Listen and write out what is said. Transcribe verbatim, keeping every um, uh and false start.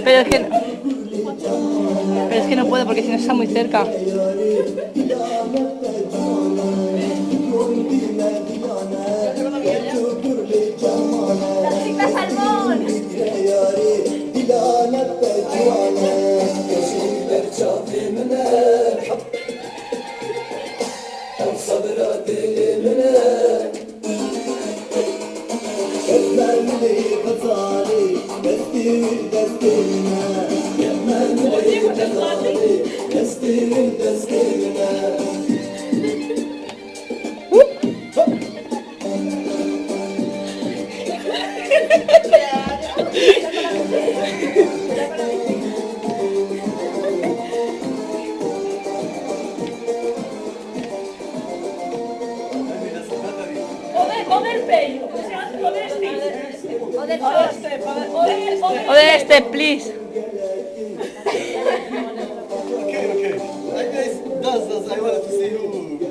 Pero es que, pero es que no puedo porque si no está muy cerca. Poder, poder peyo. O sea, poder peyo. Poder, poder. Poder este, please. Okay, okay. Hi guys, that's, that's, I wanted to see you.